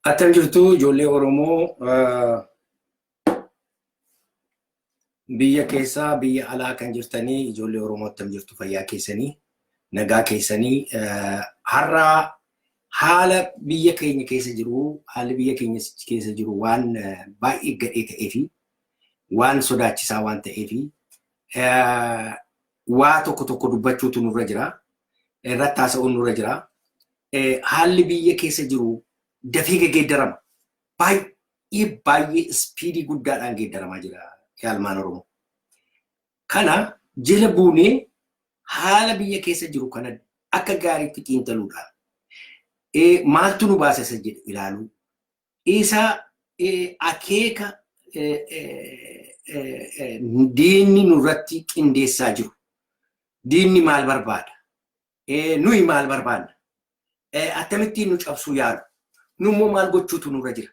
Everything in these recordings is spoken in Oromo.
Attam jirtu ijoollee Oromoo biyya keessaa biyya alaa kan jirtanii, ijoollee Oromoo attam jirtu? Fayyaa keessanii, nagaa keessanii? Har'a haala biyya keenya keessa jiru, haalli biyya keenya keessa jiru waan baay'ee gadhee ta'ee fi waan sodaachisaa waan ta'ee fi waa tokko tokko dubbachuutu nurra jira. Irratti haasa'uun nurra jira. Haalli biyya keessa jiru dafee geeddarama. Baay'ee baay'ee speedii guddaadhaan geeddaramaa jira ilmaan Oromoo. Kana jala buunee haala biyya keessa jiru kana akka gaariitti xiinxaluudhaan maaltu nu baasa isa jedhu ilaaluu. Isa akeeka diinni nurratti qindeessaa jiru. Diinni maal barbaada? Nuyi maal barbaanna? Akkamittiin nu cabsuu yaalu? Nu immoo maal gochuutu nurra jira?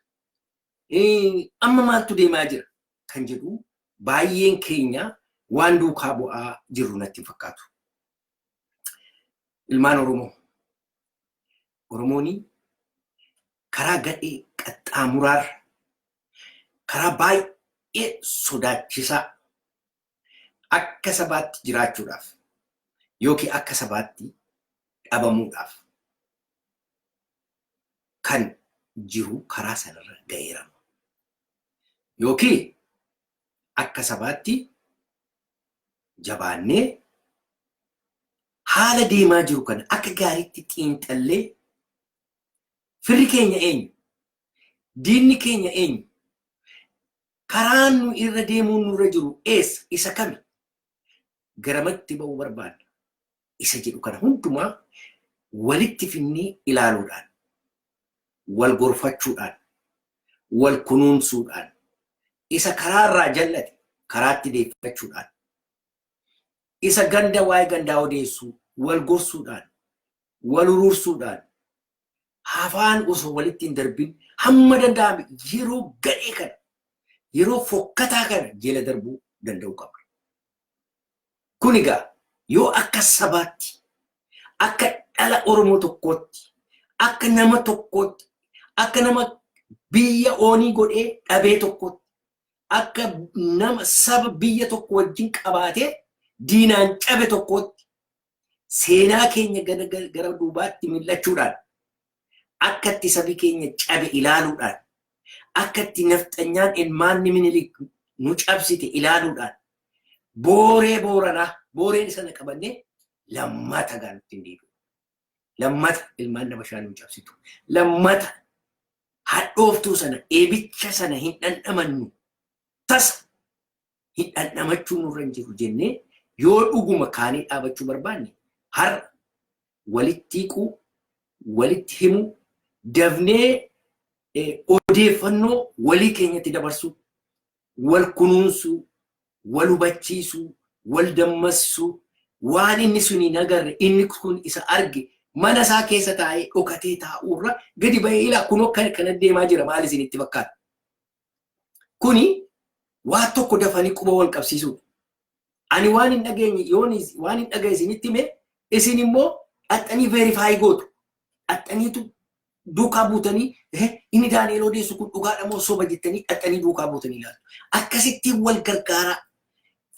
Amma maaltu deemaa jira? Kan jedhu baay'een keenya waan duukaa bu'aa jirru natti hin fakkaatu. Ilmaan Oromoo. Oromooni karaa gadhee qaxxaamuraarra, karaa baay'ee sodaachisaa akka sabaatti jiraachuudhaaf yookiin akka sabaatti dhabamuudhaaf kan jiru karaa sanarra ga'eera. Yookiin akka sabaatti jabaannee haala deemaa jiru kana akka gaariitti xiinxallee, firri keenya eenyu? Diinni keenya eenyu? Karaan nu irra deemuun nurra jiru eessa? Isa kami? Garamatti ba'uu barbaanna? Isa jedhu kana hundumaa walitti finnee ilaaluudhaan, wal gorfachuudhaan, wal kunuunsuudhaan, isa karaarraa jallate karaatti deeffachuudhaan, isa ganda waa'ee gandaa odeessuu wal gorsuudhaan, wal urursuudhaan, hafaan osoo walitti hin darbin hamma danda'ame yeroo gadhee kana, yeroo fokkataa kana jala darbuu danda'uu qabna. Kun egaa yoo akka sabaatti, akka dhala Oromoo tokkootti, akka nama tokkootti, akka nama biyya oonii godhee dhabee tokkootti, akka nama saba biyya tokko wajjin qabaatee diinaan cabe tokkootti, seenaa keenya gara duubaatti mil'achuudhaan, akka itti sabi keenya cabe ilaaluudhaan, akka itti nafxanyaan ilmaanni Minilik nu cabsite ilaaluudhaan, booree Booranaa booreen sana qabannee lammata gaanutti hin deebi'u. Lammata ilmaan Habashaa nu cabsitu. Lammata hadhooftuu sana, eebicha sana hin dhandhamannu. Tasa hin dhandhamachuu nurra hin jiru jennee yoo dhuguma kaanee dhaabachuu barbaanne, har'a walitti hiiquu, walitti himuu, dafnee odeeffannoo walii keenyatti dabarsuu, wal kunuunsuu, wal hubachiisuu, wal dammassuu, waan inni sun hin agarre inni kun isa arge mana isaa keessa taa'ee dhokatee taa'uurra gadi ba'ee, ilaa kunoo kana deemaa jira, maal isinitti fakkaata? Kuni waa tokko dafanii quba wal qabsiisuudha. Ani waan hin dhageenye yoon waan hin dhagaye isinitti hime, isin immoo dhaxxanii verify gootu. Dhaxxaniitu duukaa buutanii, inni Daani'el odeessu kun dhugaadha moo soba jettanii dhaxxanii duukaa buutanii ilaaltu. Akkasitti wal gargaaraa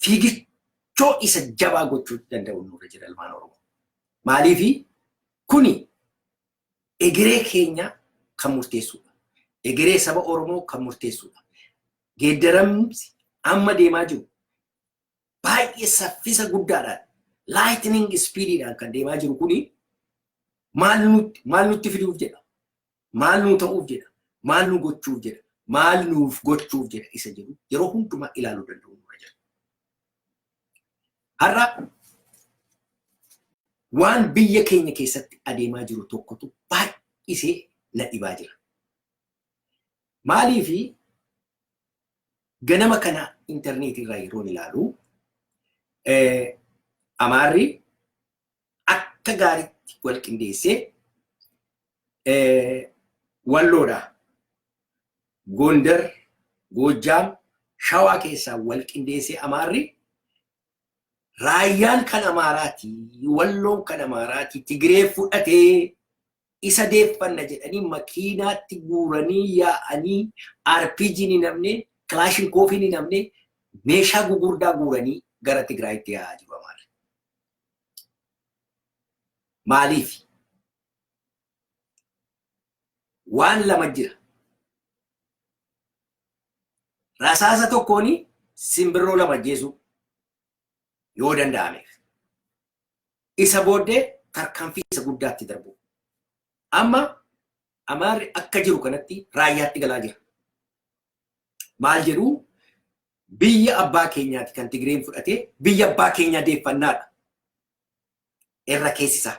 fiigichoo isa jabaa gochuu danda'u nurra jira, ilmaan Oromoo. Maaliifi kuni egeree keenya kan murteessudha. Egeree saba Oromoo kan murteessudha. Geeddaramsi amma deemaa jiru baay'ee saffisa guddaadhaan, lightning speediidhaan kan deemaa jiru kuni maal nutti fiduuf jedha? Maal nu ta'uuf jedha? Maal nu gochuuf jedha? Maal nuuf gochuuf jedha isa jedhu yeroo hundumaa ilaaluu danda'u nurra jira. Har'a waan biyya keenya keessatti adeemaa jiru tokkotu baay'isee na dhibaa jira. Maaliifi ganama kana intarneetii irraa yeroon ilaalu, Amaarri akka gaariitti wal qindeessee Walloodha. Gondar, Goojjaam, Shawaa keessaa wal qindeessee Amaarri raayyaan kan Amaaraati, Walloon kan Amaaraati, Tigiree fudhatee Isa deeffanna jedhanii makiinaatti guuranii yaa'anii, RPG ni namne, Kilaashinkoofii ni namne, meeshaa gugurdaa guuranii gara Tigraayitti yaa'aa jiru Amaarri. Maaliif? Waan lama jira. Rasaasa tokkoon simbirroo lama ajjeesuu yoo danda'ameef. Isa booddee tarkaanfii isa guddaatti darbu. Amma Amaarri akka jiru kanatti raayyaatti galaa jira. Maal jedhuu? Biyya abbaa keenyaati kan Tigreen fudhatee, biyya abbaa keenyaa deeffannaadha. Irra keessisaa.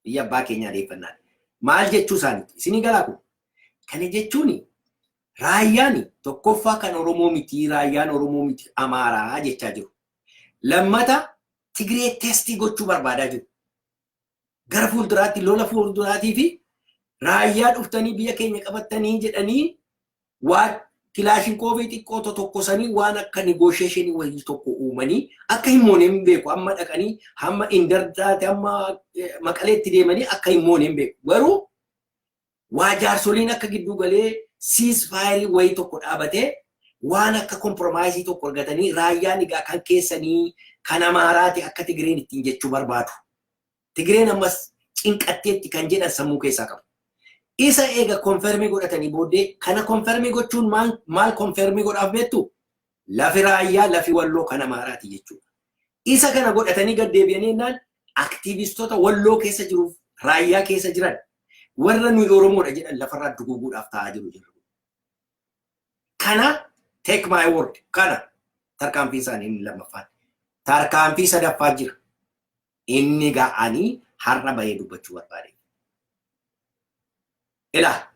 Biyya abbaa keenyaa deeffannaadha. Maal jechuu isaaniiti? Isinii galaa kun? Kana jechuun raayyaan tokkoffaa kan Oromoo miti, raayyaan Oromoo miti, Amaaraa jechaa jiru. Lammata Tigree test gochuu barbaadaa jiru. Gara fuulduraatti lola fuulduraatii fi raayyaa dhuftanii biyya keenya qabattanii jedhanii waan kilaashinkoofii xiqqoo tokkosanii, waan akka negotiation wayii tokko uumanii akka hin moone hin beeku. Amma dhaqanii hamma Indartaati, hamma Maqaleetti deemanii akka hin moone hin beeku. Garuu waa jaarsoliin akka gidduu galee ceasefire wayii tokko dhaabatee, waan akka compromise tokko argatanii, raayyaan egaa kan keessanii, kan Amaaraati akka Tigreen ittiin jechuu barbaadu. Tigreen ammas cinqatteetti kan jedhan sammuu keessaa qabu. Isa eega confirm godhatanii booddee, kana confirm gochuun maal confirm godhaaf beektu? Lafi raayyaa, lafi Walloo kan Amaaraati jechuudha. Isa kana godhatanii gad deebi'anii jennaan, aktiivistoota Walloo keessa jiruuf raayyaa keessa jiran, warra nuyi Oromoodha jedhan lafarraa duguuguudhaaf taa'aa jiru jiru. Kana take my word, kana tarkaanfii isaanii inni lammaffaan. Tarkaanfii sadaffaa jira. Inni ga'anii har'a bahee dubbachuu barbaade. Ilaa,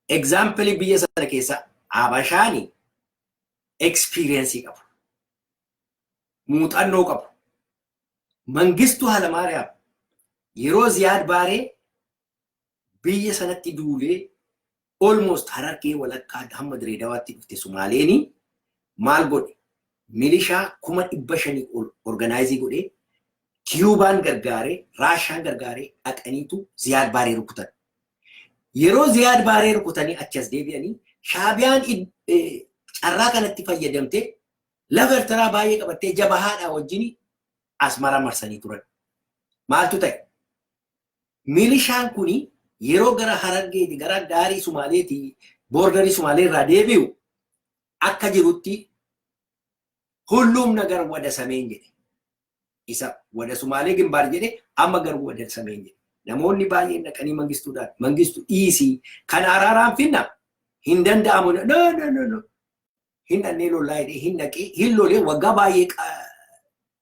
example, biyya sana keessa Abashaani experience qabu. Muuxannoo qabu. Mangistuu Hayilamaariyaam yeroo Ziyaad Baaree biyya sanatti duulee, almost Harargee walakkaa hamma Direedawaatti dhufte Sumaaleeni, maal godhe? Milishaa 500,000 ol organize godhee, Kiyuubaan gargaaree, Raashaan gargaaree, dhaqaniitu Ziyaad Baaree rukutan. Yeroo Ziyaad Baaree rukutanii achi as deebi'anii, Shaabiyaan carraa kanatti fayyadamtee lafa Ertiraa baay'ee qabattee jabahaadhaa wajjin Asmara marsanii turan. Maaltu ta'e? Milishaan kuni yeroo gara Harargeeti, gara daarii Sumaaleeti, border Sumaalee irraa deebi'u, akka jirutti ሁሉም ነገር ወደ ሰሜን jedhe. Isa ወደ Sumaalee ግንባር jedhe, amma garuu ወደ ሰሜን jedhe. Namoonni baay'een dhaqanii Mangistuudhaan, "Mangistu, dhiisii, kan araaraan finna hin danda'amu." "No, no, no, no. Hin dhannee lollaa" jedhee, hin dhaqee hin lolee, waggaa baay'ee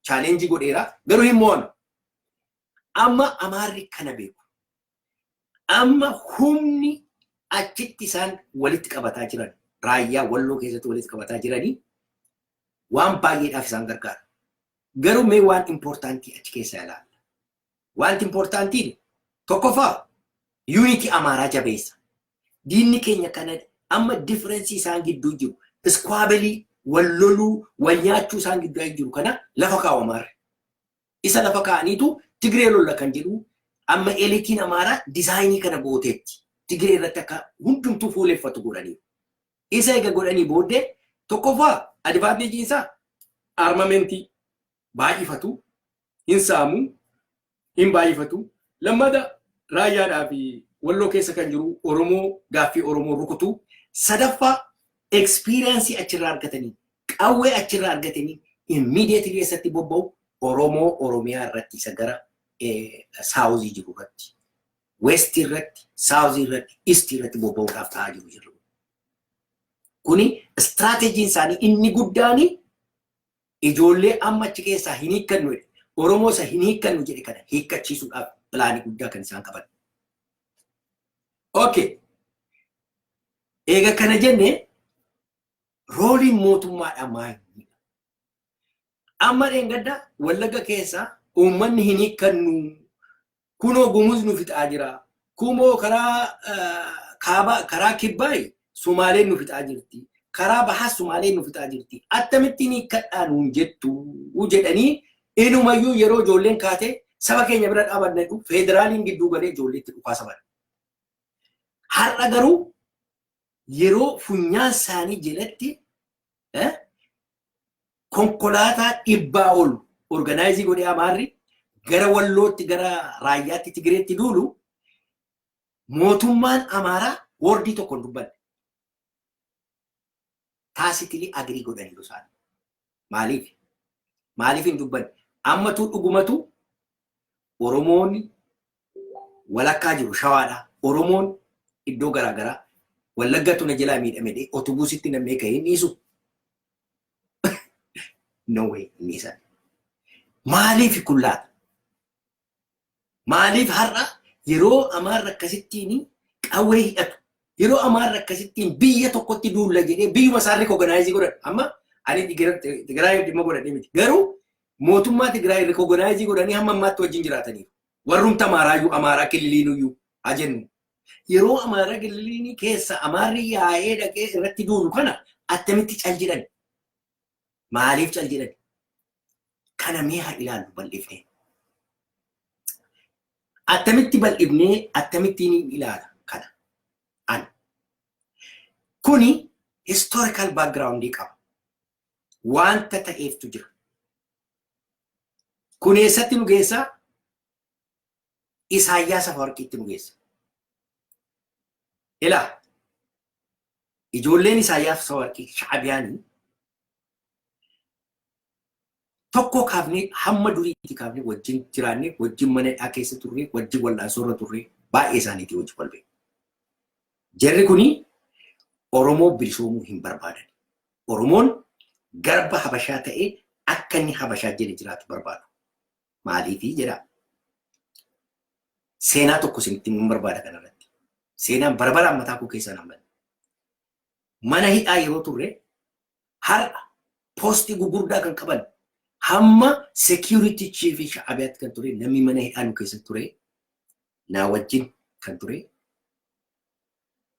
challenge godheera, garuu hin mo'ame. Amma Amaarri kana beeku. Amma humni achitti isaan walitti qabataa jiran, raayyaa Walloo keessatti walitti qabataa jiranii, waan baay'eedhaaf isaan gargaara. Garuu mee waan important achi keessaa ilaalla. Wanti importantiin tokkoffaa unity Amaaraa jabeessa. Diinni keenya kana amma difference isaan gidduu jiru, squabble, wal loluu, wal nyaachuu isaan gidduu jiru kana lafa kaa'u Amaarri. Isa lafa kaa'aniitu Tigree lolla kan jedhu amma eliteiin Amaaraa design kana gooteetti. Tigree irratti akka hundumtuu fuuleffatu godhanii. Isa eega godhanii booddee, tokkoffaa advantageiin isaa armament baay'ifatu, hin saamu, hin baay'ifatu. Lammata raayyaadhaa fi Walloo keessa kan jiru Oromoo, gaaffii Oromoo rukutu. Sadaffaa experience achirraa argatanii, qawwee achirraa argatanii, immediately keessatti bobba'u Oromoo Oromiyaa irratti, isa gara south jiru irratti, west irratti, south irratti, east irratti bobba'uudhaaf ta'aa jiru jiru. Kuni strategyn isaanii inni guddaani ijoollee amma achi keessaa hin hiikkannu jedhe, Oromoo isa hin hiikkannu jedhe kana hiikkachiisuudhaaf plan guddaa kan isaan qaban. Okay. Eega kana jenne, roleiin mootummaadha maali? Amma dheengadda Wallagga keessa uummanni hin hiikkannu, kunoo Gumuz nu fixaa jira. Kumoo karaa kaabaa, karaa kibbaa Sumaaleen nu fixaa jirti. Karaa bahaa Sumaaleen nu fixaa jirti. Akkamittiin hiikkadhaa nuun jettu jedhanii, inumayyuu yeroo ijoolleen kaate Saba keenya bira dhaabanna jedhu, federaaliin gidduu galee ijoolleetti dhukaasa bana. Har'a garuu yeroo funyaan isaanii jalatti konkolaataa 100 ol organize godhee Amaarri gara Wallootti, gara Raayyaatti, Tigireetti duulu, mootummaan Amaaraa word tokko hin dubbanne. Tacitly agree godhaniiru isaan. Maaliif? Maaliif hin dubbanne? Ammatu dhugumatu Oromoon walakkaa jiru Shawaadha. Oromoon iddoo garaagaraa Wallaggatu na jalaa miidhame, otobuusitti nam'ee ka'ee hin dhiisu. No way, hin dhiisan. Maaliif kun laata? Maaliif har'a yeroo Amaarri akkasittiin qawwee hidhatu, yeroo Amaarri akkasittiin biyya tokkotti duulla jedhee biyyuma isaan recognize godhan, amma ani Tigraay dhimma godhadhee miti, garuu mootummaa Tigraay recognize godhanii hamma ammaatti wajjin jiraataniiru. Warrumta Amaaraayyuu, Amaaraa kililiinuyyuu haa jennu. Yeroo Amaaraa kililiinii keessa Amaarri yaa'ee dhaqee irratti duulu kana attamitti cal jedhan? Maaliif cal jedhan? Kana mee haa ilaallu bal'ifnee. Attamitti bal'ifnee akkamittiin ilaala kana? Ani. Kuni historical background qaba. Wanta ta'eeftu jira. Kun eessatti nu geessaa? Isaayyaas Afawarqiitti nu geessa. Ilaa, ijoolleen Isaayyaas Afawarqii Shaabiyaanii tokko kaafnee hamma duriitti kaafnee wajjin jiraannee, wajjin mana hidhaa keessa turre, wajjin wal'aansoo irra turre, baay'ee isaaniitii wajjin wal beeku. Jarri kuni Oromoo bilisoomuu hin barbaadan. Oromoon garba Habashaa ta'ee akka inni Habashaa jala jiraatu barbaadu. Maaliifii jedhaa? Seenaa tokko isinitti himuun barbaada kanarratti. Seenaan barbaraan mataa koo keessaa nan banne. Mana hidhaa yeroo turre, har'a post gugurdaa kan qaban, hamma security chief Sha'abiyaatti kan ture, namni mana hidhaa nu keessa ture, naa wajjin kan ture.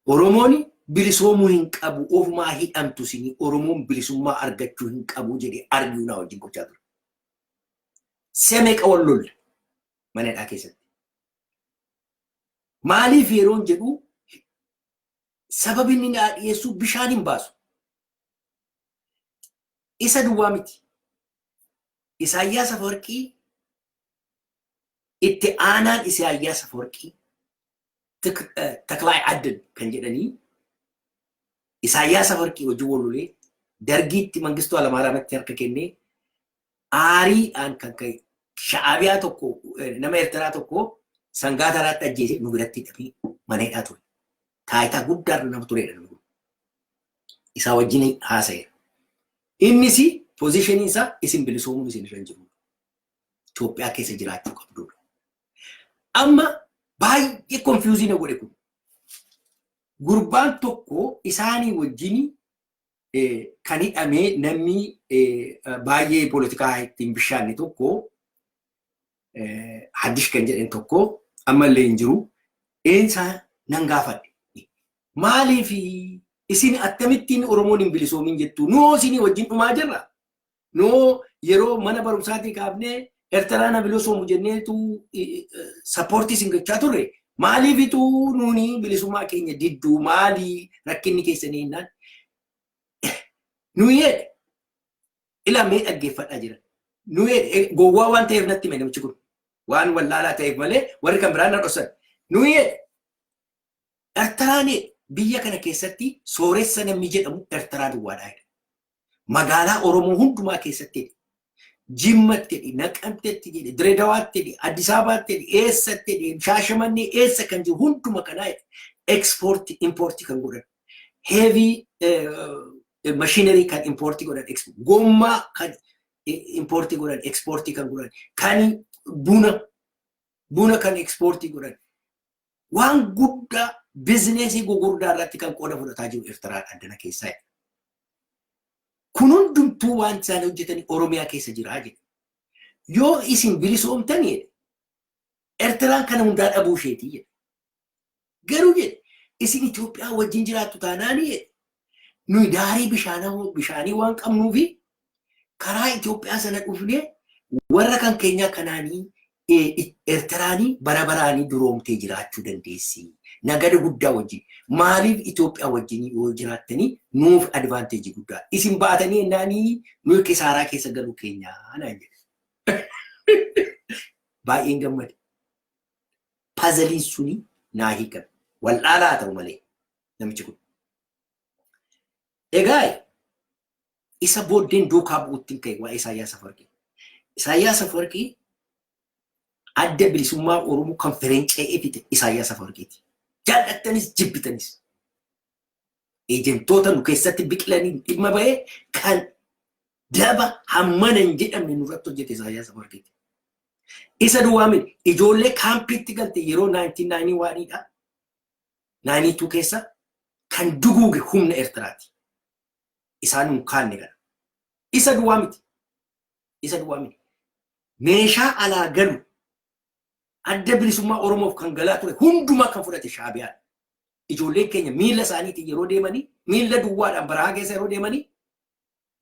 Oromoon bilisoomuu hin qabu, ofumaa hidhamtu isinii, Oromoon bilisummaa argachuu hin qabu jedhee argue naa wajjin gochaa ture. Si'a meeqa wal lolle mana hidhaa keessatti. Maaliif yeroon jedhu, sababi inni naa dhiyeessu bishaan hin baasu. Isa duwwaa miti. Isaayyaas Afawarqii, itti aanaan Isaayyaas Afawarqii Taklaay Addan kan jedhanii, Isaayyaas Afawarqii hojii wal lolee Dargiitti, Mangistuu Hayilamaariyaamitti harka kennee, aariidhaan kan ka'e Sha'aabiyaa tokko, nama Eertiraa tokko sangaa taraatti ajjeesee nu biratti hidhamee mana hidhaa ture. Taayitaa guddaarra nama turedha namni kun. Isaa wajjin haasa'eera. Innis positioniin isaa isin bilisoomuun isin irra hin jiru. Itoophiyaa keessa jiraachuu qabdudha. Amma baay'ee confuse na godhe kun. Gurbaan tokko isaanii wajjin kan hidhamee, namni baay'ee poolitikaa ittiin bishaanne tokko, Haddish kan jedhan tokko, ammallee hin jiru. Eensaa nan gaafadhe. Maaliif isin akkamittiin Oromoon hin bilisoomin jettu? Noo isinii wajjin dhumaa jirra. Noo yeroo mana barumsaatii kaafnee Eertiraan haa bilisoomu jenneetu support isin gochaa turre. Maaliifitu nuuni bilisummaa keenya didduu, maalii rakkinni keessanii jennaan? Nuyi jedhe, ila mee dhaggeeffadhaa jira. Nuyi gowwaa waan ta'eef natti hime namichi kun. Waan wallaalaa ta'eef malee warri kan biraan na dhossan. Nuyi jedhe, Eertiraan biyya kana keessatti sooressa namni jedhamu Eertiraa duwwaadhaa jedha. Magaalaa Oromoo hundumaa keessatti jedhe. Jimmatti jedhe, Naqamtetti jedhe, Direedawaatti jedhe, Addis Ababaatti jedhe, eessatti jedhe, Shaashamannee eessa kan jiru hunduma kanaa jedhe. Export import kan godhan. Heavy machinery kan import godhan, gommaa kan import godhan, export kan godhan, kan buna kan export godhan. Waan guddaa, business gugurdaa irratti kan qooda fudhataa jiru Eertiraan addana keessaa. Kun hundumtuu waan isaan hojjetanii Oromiyaa keessa jiraa jedhe. Yoo isin bilisoomtanii jedhe, Eertiraan kana hundaa dhabuu isheetii jedhe. Garuu jedhe, isin Itoophiyaa wajjin jiraattu taanaanii jedhe, nuyi daarii bishaanii waan qabnuufi karaa Itoophiyaa sana dhufnee warra kan keenyaa kanaanii Eertiraanii bara baraanii duroomtee jiraachuu dandeessi. Nagada guddaa wajjin. Maaliif Itoophiyaa wajjin yoo jiraattanii nuuf advantage guddaa? Isin baatanii ennaanii nuyi kisaaraa keessa galuu keenyaa naan jedhe. Baay'een gammade. Puzzle-iin suni naa hiikame. Wal'aalaa haa ta'u malee namichi kun. Egaa isa booddeen duukaa bu'uutti hin ka'e waa'ee Isaayyaas Afawarqii. Isaayyaas Afawarqii Adda Bilisummaa Oromoo kan firenca'ee fixe Isaayyaas Afawarqiiti. Jaallattanis jibbitanis. Ejentoota nu keessatti biqilanii dhimma bahee kan daba hammana hin jedhamne nurratti hojjete Isaayyaas Afawarqiiti. Isa duwwaa miti, ijoollee kaampiitti galte yeroo 1991dha. 92 keessa kan duguuge humna Eertiraati. Isaan hin kaanne kana. Isa duwwaa miti. Isa duwwaa miti. Meeshaa alaa galu Adda Bilisummaa Oromoof kan galaa ture hundumaa kan fudhate Shaabiyaadha. Ijoolleen keenya miila isaaniitiin yeroo deemanii, miila duwwaadhaan barahaa keessa yeroo deemanii,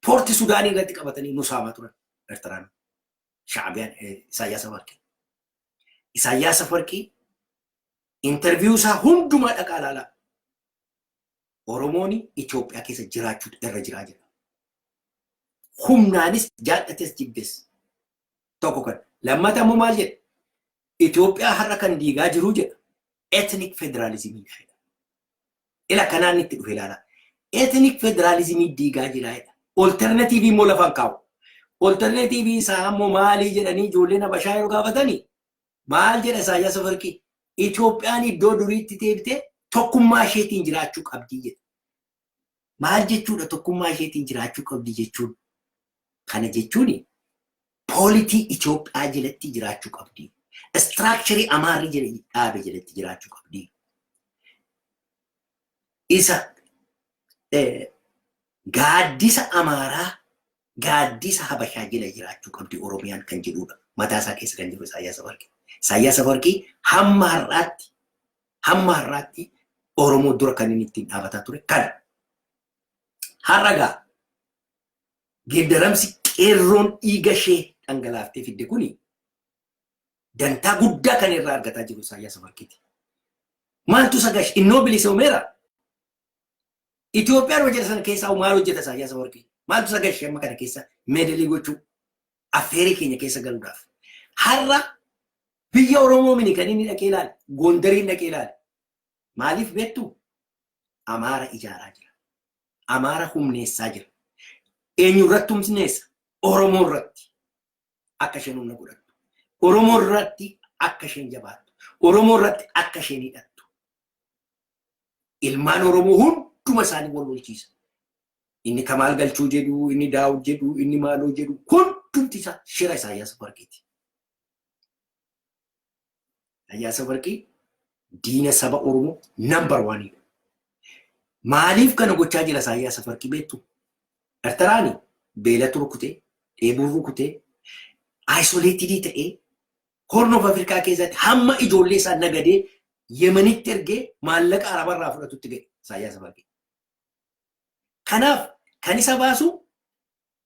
poorti Sudaanii irratti qabatanii nu saamaa turan Eertiraan. Shaabiyaan, Isaayyaas Afawarqii. Isaayyaas Afawarqii interview isaa hundumaa dhaqaa ilaalaa. Oromoon Itoophiyaa keessa jiraachuutu irra jiraa jedha. Humnaanis jaallates jibbes. Tokko kan. Lammata immoo maal jedha? Itoophiyaa har'a kan diigaa jiru jedha. Ethnic federalism jedha. Ila kanaan itti dhufe ilaala. Ethnic federalism diigaa jira jedha. Alternative immoo lafaan kaa'u. Alternative isaa immoo maalii jedhanii ijoolleen Habashaa yeroo gaafatanii, maal jedha Isaayyaas Afawarqii? Itoophiyaan iddoo duriitti deebitee tokkummaa isheetiin jiraachuu qabdii jedha. Maal jechuudha tokkummaa isheetiin jiraachuu qabdi jechuun? Kana jechuun polity Itoophiyaa jalatti jiraachuu qabdi. Structure Amaarri dhaabe jalatti jiraachuu qabdi. Isa gaaddisa Amaaraa, gaaddisa Habashaa jala jiraachuu qabdi Oromiyaan kan jedhudha. Mataa isaa keessa kan jiru Isaayyaas Afawarqii. Isaayyaas Afawarqii hamma har'aatti Oromoo dura kan inni ittiin dhaabataa ture kana. Har'a gaa geeddaramsi qeerroon dhiiga ishee dhangalaaftee fidde kuni dantaa guddaa kan irraa argataa jiru Isaayyaas Afawarqiiti. Maaltu isa gash innoo bilisoomeera? Itoophiyaan hojjeta sana keessaa maal hojjeta Isaayyaas Afawarqii? Maaltu isa gash amma kana keessa meddle gochuu, affeerii keenya keessa galuudhaaf? Har'a biyya Oromoo mini kan inni dhaqee ilaale, Gondariin dhaqee ilaale. Maaliif beektu? Amaara ijaaraa jira. Amaara humneessaa jira. Eenyu irratti humneessa? Oromoo irratti akka isheen humna godhattu. Oromoo irratti akka isheen jabaattu. Oromoo irratti akka isheen hidhattu. Ilmaan Oromoo hunduma isaanii wal lolchiisa. Inni Kamaal Galchuu jedhu, inni Daawud jedhu, inni Maaloo jedhu, hundumti isaa shira Isaayyaas Afawarqiiti. Isaayyaas Afawarqii diina saba Oromoo number one-idha. Maaliif kana gochaa jira Isaayyaas Afawarqii beektu? Ertiraani beelatu rukutee, dheebuun rukutee, isolated ta'ee Horn of Africa keessatti hamma ijoollee isaa nagadee Yemenitti ergee maallaqa Arabarraa fudhatutti ga'e Isaayyaas Afawarqii. Kanaaf kan isa baasu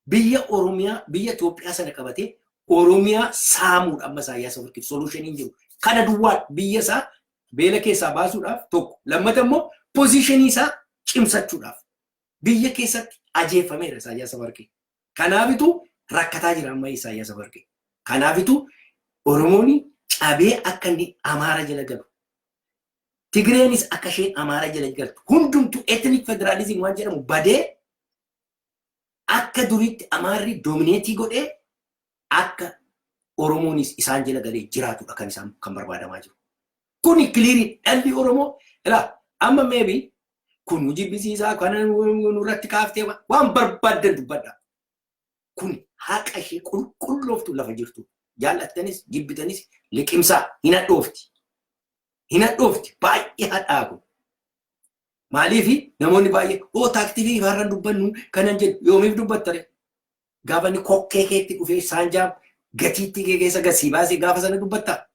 biyya Oromiyaa, biyya Itoophiyaa sana qabatee Oromiyaa saamuudha amma Isaayyaas Afawarqiif solution-iin jiru. Kana duwwaa biyya isaa beela keessaa baasuudhaaf tokko. Lammata immoo position isaa cimsachuudhaaf. Biyya keessatti ajeeffameera Isaayyaas Afawarqii. Kanaafitu rakkataa jira amma Isaayyaas Afawarqii. Kanaafitu Oromoon cabee akka inni Amaara jala galu. Tigreenis akka isheen Amaara jala galtu. Hundumtu ethnic federalism waan jedhamu badee akka duriitti Amaarri dominate godhee akka Oromoonis isaan jala galee jiraatudha kan isaan kan barbaadamaa jiru. Kuni clear dhalli Oromoo ilaa amma maybe kun nu jibbisiisaa, kana nurratti kaaftee waan barbaaddan dubbadha. Kun haqa ishee qulqullooftu lafa jirtu. Jaallattanis jibbitanis liqimsaa, hin hadhoofti. Hin hadhoofti, baay'ee hadhaa kun. Maaliif namoonni baay'ee oo taaktikii har'a dubbannu kanan jedhu yoomiif dubbattare? Gaafa inni kokkee keetti dhufee saanjaa gatiitti kee keessa gasii baasee gaafa sana dubbatta.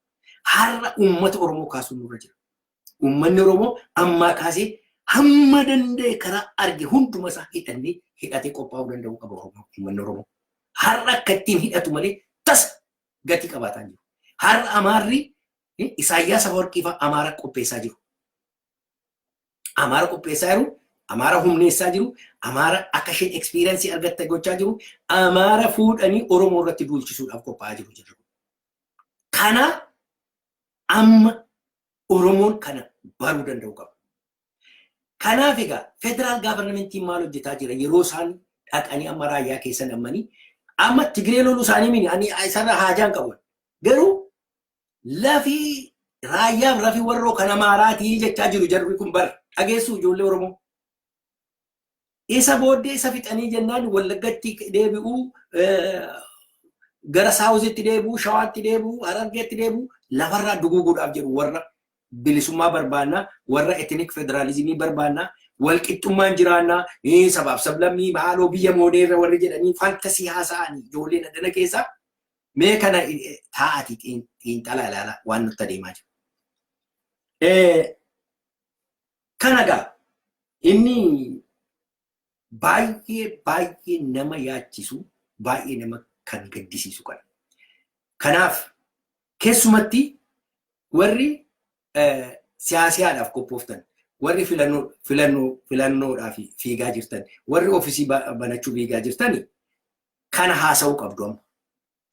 Har'a uummata Oromoo kaasuun nurra jira. Uummanni Oromoo ammaa kaasee hamma danda'e karaa arge hunduma isaa hidhannee hidhatee qophaa'uu danda'uu qaba Oromoo, uummanni Oromoo. Har'a akka ittiin hidhatu malee tasa gatii qabaataa jiru. Har'a Amaarri, Isaayyaas Afawarqii fa'aa Amaara qopheessaa jiru. Amaara qopheessaa jiru, Amaara humneessaa jiru, Amaara akka isheen experience argatte gochaa jiru, Amaara fuudhanii Oromoo irratti duulchisuudhaaf qophaa'aa jiru jiru. Kana amma Oromoon kana baruu danda'u qaba. Kanaaf egaa federal governmentiin maal hojjetaa jira? Yeroo isaan dhaqanii amma raayyaa keessan ammanii amma Tigree loluu isaanii mini, ani isarra haajaan qabu. Garuu lafi raayyaaf lafi warroo kan Amaaraatii jechaa jiru jarri kun bara dhageessu, ijoollee Oromoo. Isa booddee isa fixanii jennaan Wallaggatti deebi'uu, gara Southitti deebi'uu, Shawaatti deebi'uu, Harargeetti deebi'uu, lafarraa duguuguudhaaf jedhu. Warra bilisummaa barbaannaa, warra ethnic federalismii barbaannaa, walqixxummaan jiraannaa, sabaaf sablammii maaloo biyya mooneerra warri jedhanii fantasy haasa'anii ijoolleen addana keessaa mee kana taa'ati xiinxala ilaala waan nutti adeemaa jiru. Kana gaa inni baay'ee baay'ee nama yaachisu, baay'ee nama kan gaddisiisu kana. Kanaaf keessumatti warri siyaasiyaadhaaf qophooftan, warri filannoo filannoo filannoodhaaf fiigaa jirtan, warri office banachuu fiigaa jirtan, kana haasa'uu qabdu amma.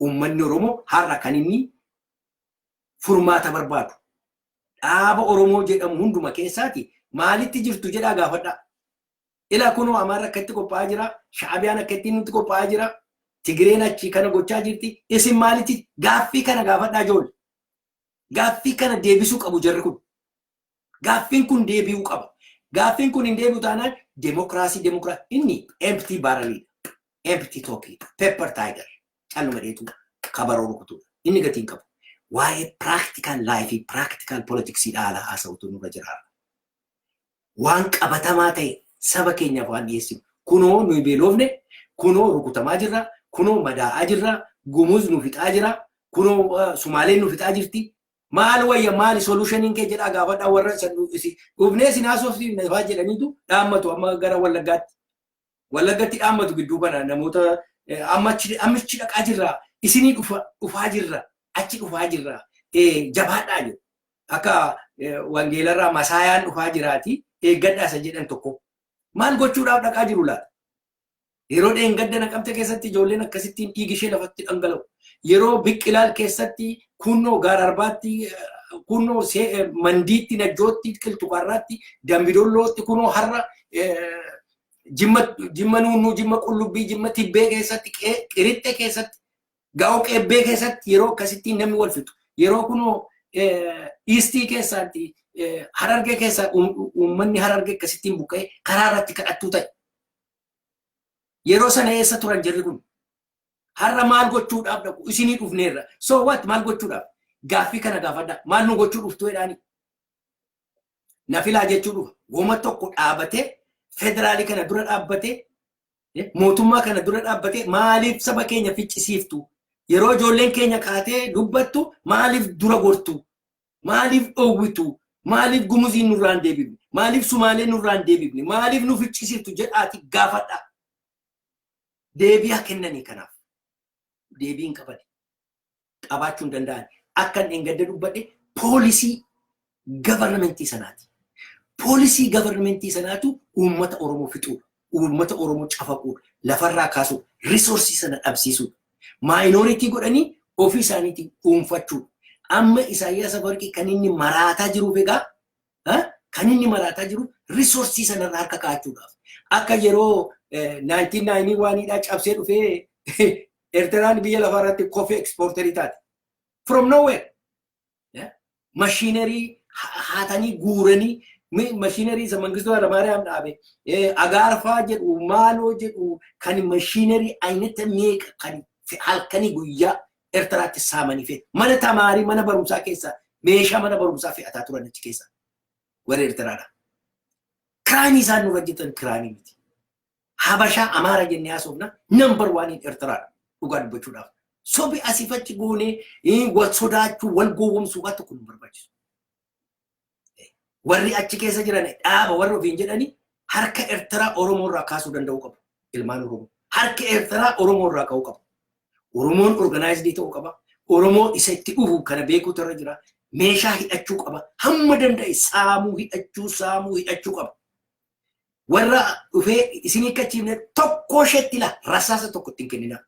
Uummanni Oromoo har'a kan inni furmaata barbaadu. Dhaaba Oromoo jedhamu hunduma keessaati maalitti jirtu jedhaa gaafadhaa. Ilaa kunoo Amaarri akka itti qophaa'aa jira, Shaabiyaan akka ittiin nutti qophaa'aa jira, Tigireen achi kana gochaa jirti. Isin maalitti? Gaaffii kana gaafadhaa, ijoollee. Gaaffii kana deebisuu qabu jarri kun. Gaaffiin kun deebi'uu qaba. Gaaffiin kun hin deebi'u taanaan demokiraasii demokiraasii inni empty barrelidha. Empty talkidha. Paper tiger. Calluma dheetu kabaroo rukutudha. Inni gatiin qabu. Waa'ee practical life, practical politics dhaala haasa'utu nurra jira. Waan qabatamaa ta'e saba keenyaaf waan dhiyeessinu. Kunoo nuyi beelofne, kunoo rukutamaa jirra, kunoo madaa'aa jirra, Gumuz nu fixaa jira, kunoo Sumaaleen nu fixaa jirti. Maal wayya, maali solutioniin kee jedhaa gaafadhaa. Warra dhufnee isin haasofsiifne fa'aa jedhaniitu dhaammatu amma gara Wallaggaatti. Wallaggatti dhaammatu gidduu kana namoota amma achi dhaqaa jirra, isinii dhufaa jirra, achi dhufaa jirra, jabaadhaa jiru. Akka wangeelarraa masaayaan dhufaa jiraati eeggadhaa isa jedhan tokko. Maal gochuudhaaf dhaqaa jiru laata? Yeroo dheengadda Naqamte keessatti ijoolleen akkasittiin dhiigi ishee lafatti dhangala'u. Yeroo Biqilaal keessatti, kunnoo Gaara Arbaatti, kunnoo Mandiitti, Najjootti, Qilxuqarraatti, Dambidollootti, kunoo har'a Jimma Nuunnuu, Jimma Qullubbii, Jimma Tibbee keessatti, Qirixxe keessatti, Gaa'oo Qeebbee keessatti yeroo akkasittiin namni wal fixu. Yeroo kunoo Eastii keessaatti, Harargee keessa uummanni Harargee akkasittiin buqqa'ee karaa irratti kadhattuu ta'e. Yeroo sana eessa turan jarri kun? Har'a maal gochuudhaaf dhaqu? Isinii dhufneerra. So what, maal gochuudhaaf? Gaaffii kana gaafadhaa. Maal nu gochuu dhuftu jedhaani? Na filaa jechuu dhufa. Goma tokko dhaabatee, federaalii kana dura dhaabbatee, mootummaa kana dura dhaabbatee, maaliif saba keenya ficcisiiftu? Yeroo ijoolleen keenya kaatee dubbattu maaliif dura gortu? Maaliif dhoowwitu? Maaliif Gumuziin nurraa hin deebifne? Maaliif Sumaaleen nurraa hin deebifne? Maaliif nu ficcisiiftu jedhaati gaafadhaa. Deebii haa kennanii kanaaf. Deebii hin qaban. Qabaachuu hin danda'an. Akka inni gadda dubbadhe, policy governmentii sanaati. Policy governmentii sanaatu uummata Oromoo fixuudha. Uummata Oromoo cafaquudha. Lafarraa kaasuudha. Resource sana dhabsiisuudha. Minority godhanii ofii isaaniitiin dhuunfachuudha. Amma Isaayyaas Afawarqii kan inni maraataa jiruuf, egaa kan inni maraataa jiru resource sanarraa harka kaa'achuudhaaf. Akka yeroo 1991dhaa cabsee dhufee Eertiraan biyya lafaa irratti coffee exporterii taate. From nowhere. Machinery haatanii guuranii, machinery isa Mangistuu Hayilamaariyaam dhaabe, agaarfaa jedhu, maaloo jedhu, kan machinery aynata meeqa kan halkanii guyyaa Eertiraatti saamanii fe'e. Mana tamaarii, mana barumsaa keessa meeshaa mana barumsaa fe'ataa turan achi keessa warra Eertiraadha. Crimeii isaan nurra hojjetan crimeii miti. Habashaa Amaara jennee haasofna, number oneiin Eertiraadha dhugaa dubbachuudhaaf. Sobi asiif achi goonee wal sodaachuu, wal gowwomsuu waan tokko nu barbaachisu. Warri achi keessa jiran dhaaba warri ofiin jedhanii harka Eertiraa Oromoo irraa kaasuu danda'uu qabu. Ilmaan Oromoo. Harka Eertiraa Oromoo irraa ka'uu qabu. Oromoon organized ta'uu qaba. Oromoo isa itti dhufu kana beekuutu irra jira. Meeshaa hidhachuu qaba. Hamma danda'e saamuu hidhachuu, saamuu hidhachuu qaba. Warra dhufee isin hiikkachiifne tokko isheetti la rasaasa tokko ittiin kenninaa.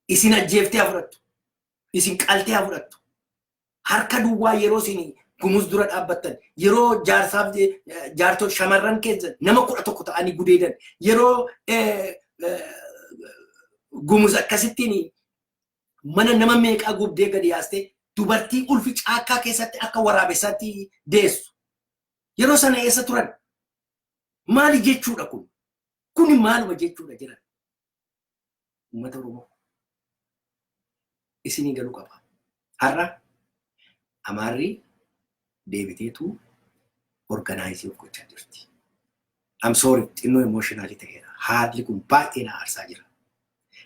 Isin ajjeeftee haa fudhattu. Isin qaltee haa fudhattu. Harka duwwaa yeroo isin Gumuz dura dhaabbattan, yeroo jaarsaaf jaartota shamarran keessa nama 11 ta'anii gudeedan, yeroo Gumuz akkasittiin mana nama meeqaa gubdee gadi yaastee dubartii ulfi caakkaa keessatti akka waraabessaatti deessu. Yeroo sana eessa turan? Maali jechuudha kun? Kuni maaluma jechuudha jiran? Uummata Oromoo isinii galuu qaba. Har'a Amaarri deebiteetu organize of gochaa jirti. I'm sorry, xinnoo emotional ta'eera. Haalli kun baay'ee na aarsaa jira.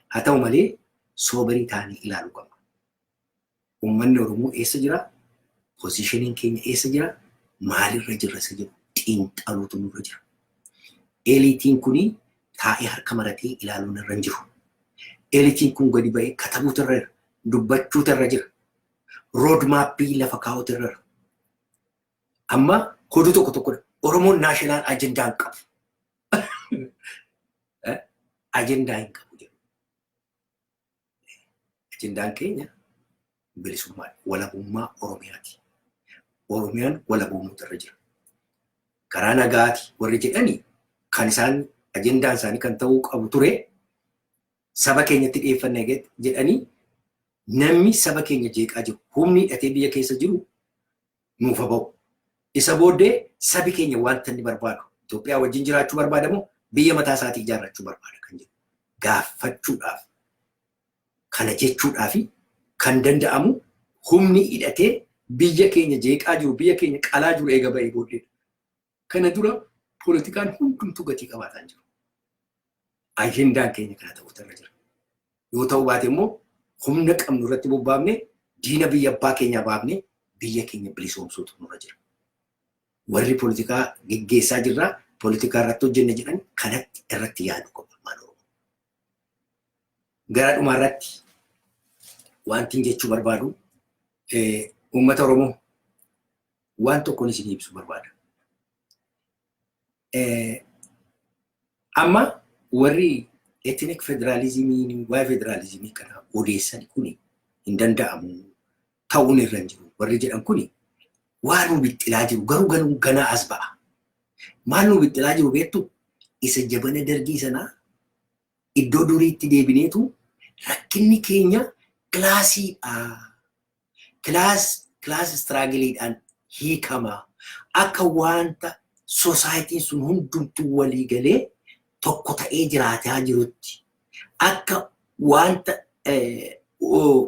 Haa ta'u malee, sober ta'anii ilaaluu qabna. Uummanni Oromoo eessa jira? Positioniin keenya eessa jira? Maalirra jirra isa jedhu xiinxaluutu nurra jira. Eliteiin kuni taa'ee harka maratee ilaaluun irra hin jiru. Eliteiin kun gadi ba'ee katabuutu irra jira. Dubbachuutu irra jira. Roadmap lafa kaa'uutu irra jira. Amma hoduu tokko tokkodha. Oromoon national agenda hin qabu. Agenda hin qabu jedhu. Agendaan keenya bilisummaa, walabummaa Oromiyaati. Oromiyaan walabummaatu irra jira. Karaa nagaati warri jedhani, kan isaan agendaan isaanii kan ta'uu qabu ture, saba keenyatti dhiyeeffanna jedhanii, namni saba keenya jeeqaa jiru, humni hidhatee biyya keessa jiru nuuf haa ba'u. Isa booddee sabi keenya wanta inni barbaadu, Itoophiyaa wajjin jiraachuu barbaadamu, biyya mataa isaatii ijaarrachuu barbaada kan jedhu gaafachuudhaaf, kana jechuudhaaf kan danda'amu humni hidhatee biyya keenya jeeqaa jiru, biyya keenya qalaa jiru eega ba'ee booddeedha. Kana dura poolitikaan hundumtuu gatii qabaataa jiru. Agendaan keenya kana ta'uutu irra jira. Yoo ta'uu baate immoo humna qabnu irratti bobbaafne, diina biyya abbaa keenyaa baafne, biyya keenya bilisoomsuutu nurra jira. Warri poolitikaa geggeessaa jirraa, poolitikaa irratti hojjenne jedhan, kanatti irratti yaadu qaba ilmaan Oromoo. Gara dhumaa irratti wanti jechuu barbaadu, uummata Oromoo, waan tokkoon isin ibsuu barbaada. Amma warri ethnic federalismii, waa'ee federalismii kana odeessan kuni hin danda'amu, ta'uun irra hin jiru warri jedhan kuni waan nu bixxilaa jiru garuu ganuu ganaa as ba'a. Maal nu bixxilaa jiru beektu? Isa jabana Dargii sanaa iddoo duriitti deebineetu rakkinni keenya classiidha. Class struggleiidhaan hiikama. Akka wanta societyn sun hundumtuu walii galee tokko ta'ee jiraataa jirutti, akka wanta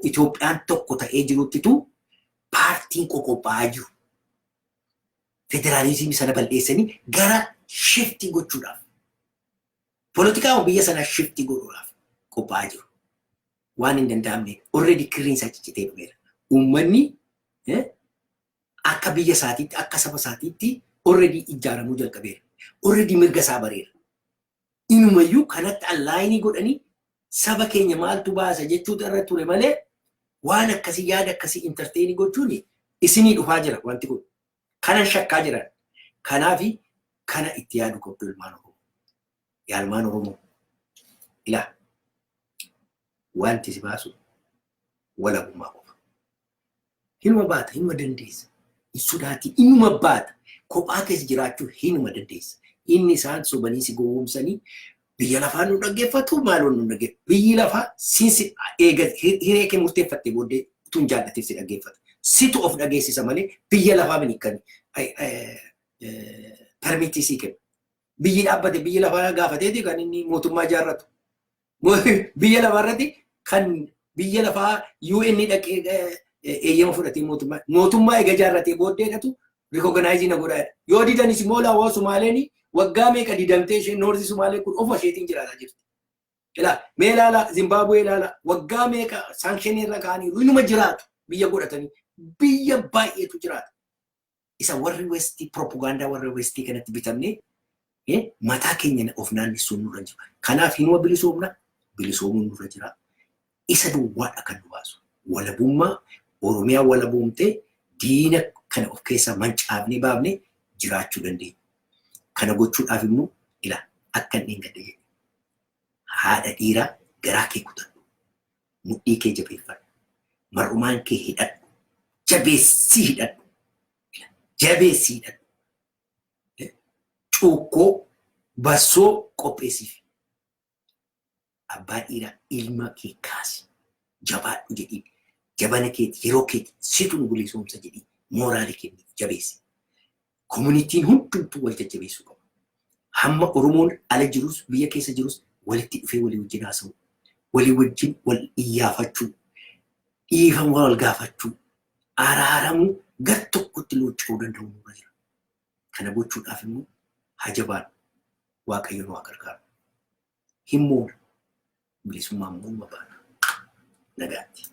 Itoophiyaan tokko ta'ee jiruttitu paartiin qoqophaa'aa jiru. Federaalizimii sana bal'eessanii gara shift gochuudhaaf. Poolitikaa biyya sanaa shift godhuudhaaf qophaa'aa jiru. Waan hin danda'amne, already kirriin isaa ciccitee dhumeera. Uummanni akka biyya isaatiitti, akka saba isaatiitti already ijaaramuu jalqabeera. Already mirga isaa bareera. Inumayyuu kanatti align godhanii saba keenya maaltu baasa jechuutu irra ture malee, waan akkasii, yaada akkasii entertain gochuun isinii dhufaa jira wanti kun. Kanan shakkaa jiran. Kanaafi kana itti yaadu qabdu, ilmaan Oromoo. Yaa ilmaan Oromoo. Ilaa, wanti si baasu walabummaa qofa. Hinuma baata, hinuma dandeessa. Hin sodaatin, inuma baata. Kophaa keessa jiraachuu hinuma dandeessa. Inni isaan sobanii si gowwoomsanii biyya lafaa nu dhaggeeffatu, maaloon nu dhaggeeffatu. Biyyi lafaa siinsi eega hiree kee murteeffattee booddee utuu hin jaallatin si dhaggeeffata. Situ of dhageessisa malee biyya lafaa mini kan permit sii kenna. Biyyi dhaabbate biyyi lafaa gaafateeti kan inni mootummaa ijaarratu. Biyya lafaa irratti kan biyya lafaa UN dhaqee eeyyama fudhatee mootummaa eega ijaarratee booddeedhatu recognize na godhaa. Yoo didanis immoo laawwa Sumaaleen waggaa meeqa didamtee, isheen North Sumaalee kun ofuma isheetiin jiraataa jirti. Ilaa, mee ilaala, Zimbaabuwee ilaala, waggaa meeqa sanction irra kaa'aniiru, inuma jiraatu biyya godhatanii, biyya baay'eetu jiraata. Isa warri Westii, propagaandaa warri Westii kanatti bitamnee mataa keenya of naannessuun nurra jira. Kanaaf hinuma bilisoomna, bilisoomuun nurra jira. Isa duwwaadha kan nu baasu. Walabummaa Oromiyaa walaboomtee diina kana of keessaa mancaafnee baafnee jiraachuu dandeenya. Kana gochuudhaaf immoo ilaa akka hin gadda jedhe. Haadha dhiiraa, garaa kee kutadhu. Mudhii kee jabeeffadhu. Mar'umaan kee hidhadhu. Jabeessii hidhadhu. Jabeessii hidhadhu. Cuukkoo bassoo qopheessiif. Abbaa dhiiraa, ilma kee kaasi. Jabaadhu jedhii. Jabana keeti, yeroo keeti, situ nu bilisoomsa jedhii mooraalii kenniif, jabeessi. Communityn hundumtuu wal jajjabeessuu qaba. Hamma Oromoon ala jirus biyya keessa jirus walitti dhufee walii wajjin haasa'u, walii wajjin wal iyyaafachuu, dhiifama wal gaafachuu, araaramuu, gar tokkotti luucca'uu danda'u nurra jira. Kana gochuudhaaf immoo haa jabaannu. Waaqayyo nu haa gargaaru. Hin moona. Bilisummaan immoo baana. Nagaatti.